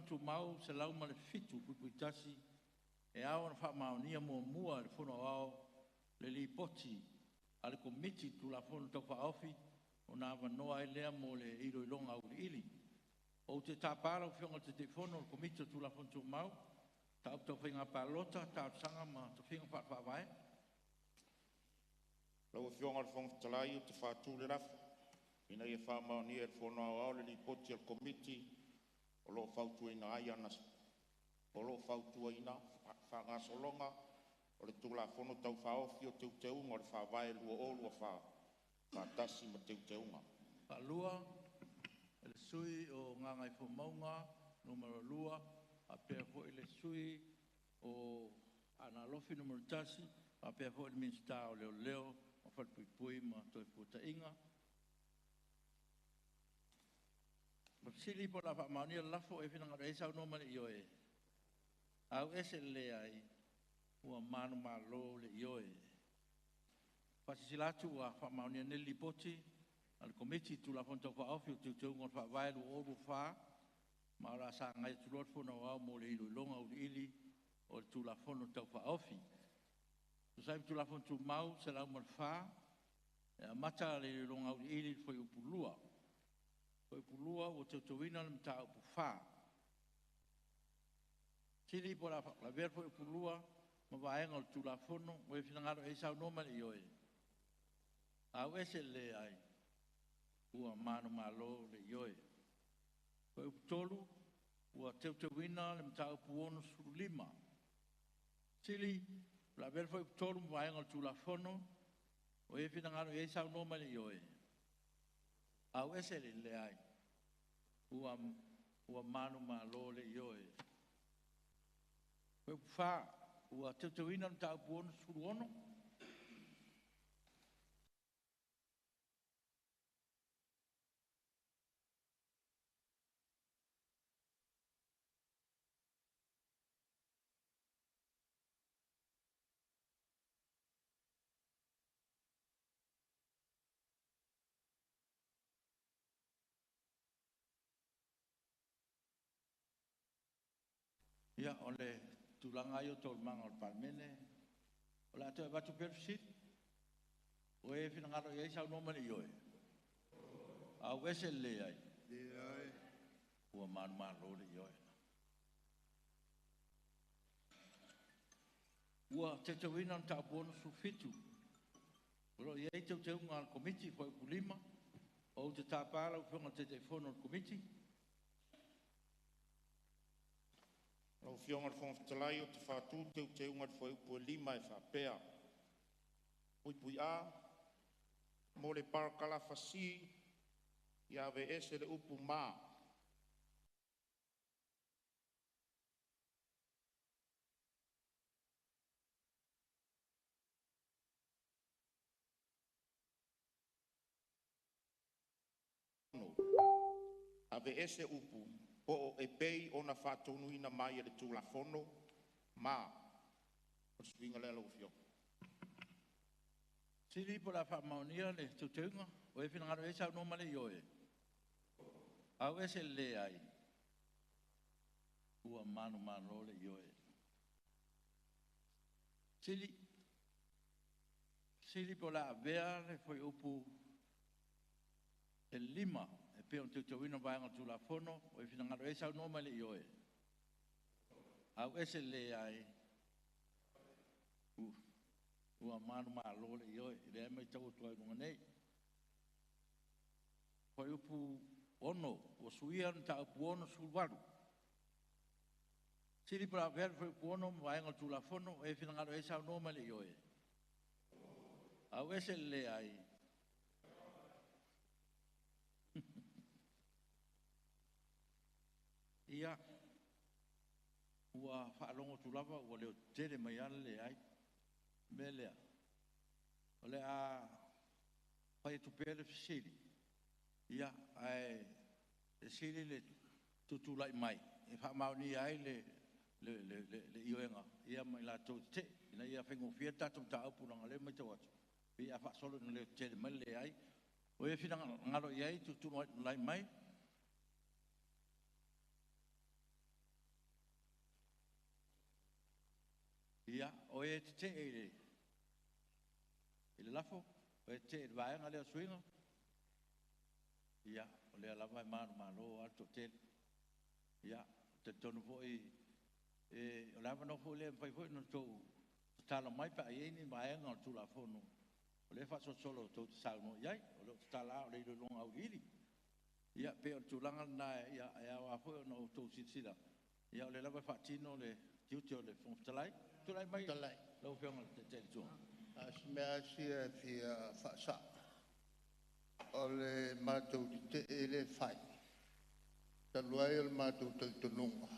Tumau 107(1), e ao ona faamaonia muamua e le Fono Aoao le Lipoti a le Komiti i le Tulafono Tau Faaofi ona avanoa ai lea mo le iloiloga auiliili. Ou te tapa lau Afioga i le Taitaifono o le Komiti o Tulafono Tumau, Mataupu Tau Faiga Palota, Talosaga ma Tofiga Faale-Faavae. Lau Afioga i le Fofoga Fetalai ou te faatu le lafo, Ina ia faamaonia e le Fono Aoao le Lipoti a le Komiti o lo o fautuaina ai le faagasologa o le Tulafono Tau Faaofi o Teuteuga o le Faavae 2024 faatasi ma Teuteuga. 2 e le sui usufono o Gagaifomauga Nu.2 faapea foi le sui usufono o Aana Alofi Nu.1 faapea foi le Minisita o Leoleo ma Falepuipui ma Toefuataiga. O le fesili po o le a faamaonia le lafo, o e finagalo i ai saunoa ma le ioe. AUESE le LEAI ua manumalo le Ioe. E faasilasila atu ua faamaonia nei le Lipoti a le Komiti i le Tulafono Tau Faaofi o Teuteuga o le Faavae 2024, ma o le a sagai atu loa le Fono Aoao mo le iloiloga auiliili o le Tulafono Tau Faaofi. E tusa ai ma Tulafono Tumau 104, e amata le iloiloga auiliili i le Fuaiupu 2. Fuaiupu 2 ua teuteuina le Mataupu 4. Fesili po o le a lavea le Fuaiupu 2 ma Vaega o le Tulafono. Ua e finagalo i ai saunoa ma le Ioe. AUESE le Leai. Ua manumalo le Ioe. Fuaiupu 3, ua teuteuina le Mataupu 65. Fesili O le a avea le Fuaiupu 3 ma Vaega o le Tulafono. Ua e finagalo i ai saunoa ma le Ioe. AUESE le Leai. Ua manumalo le Ioe. Fuaiupu 4, ua teuteuina le Mataupu 66. Ia, o le tulaga lava ia o taualumaga o le Palemene, o le a toe avatu pea le fesili. Ua e finagalo i ai saunoa ma le Ioe. AUESE le Leai. Ua manumalo le Ioe. Ua teuteuina le Mataupu 67. O lo o i ai Teuteuga a le Komiti i le Fuaiupu 5. Ou te tapa lau Afioga i le Taitaifono o le Komiti. Lau Afioga i le Fofoga Fetalai ou te faatu le Teuteuga i le Fuaiupu 5 e faapea: (a). Mo le parakalafa (c), ia aveese le upu “ma” aveese upu “po o e pei ona faatonuina mai e le Tulafono ma”. O le suiga lea lau Afioga. Fesili po o le a faamaonia le Teuteuga. Ua e finagalo i ai saunoa ma le Ioe. AUESE le Leai. Ua manumalo le Ioe. Fesili, Fesili po o le a avea le fuaiupu e 5 e pei ona teuteuina vaega o le Tulafono. Ua e finagalo i ai saunoa ma le Ioe. AUESE le Leai. Ua manumalo le Ioe, o lea e matau atu lava i luga nei. Fuaiupu 6, ua suia le mataupu 68. Fesili po o le a avea le fuaiupu 6 ma vaega o le Tulafono. Ua e finagalo i ai saunoa ma le Ioe. AUESE le Leai. Ia, ua faalogo atu lava ua leotetele mai lava le leai. O le mea lea, o le a fai atu pea le fesili, ia ae sili le tutulai mai e faamaonia ai le ioega ma i latou e tetee, ina ia faigofie le tatou mataupu leaga o lea e matau atu pei a faasolo ina leotetele mai le leai. Ua e finagalo i ai tutulai mai? e tetee i le lafo, o e tetee i le vaega lea o suiga? Ia, o lea lava e manumalo lava le toatele. Ia, e talitonu foi o le avanoa foi lea e mafai foi ona outou tatala mai pe a i ai ni vaega o le Tulafono o lea e faasolosolo tou te saunoa i ai. O lea ou te tatala lava o le iloiloga auiliili. Ia, pei o le tulaga lena e ao lava foi ona outou silasila, o lea lava e faatino le tiute o le Fofoga Fetalai. Tulai mai lau Afioga i le Taitai o le Itu Agai. Na o si mea lava sia e fia faasao, o le matou tetee lea e fai, talu ai o le matou talitonuga,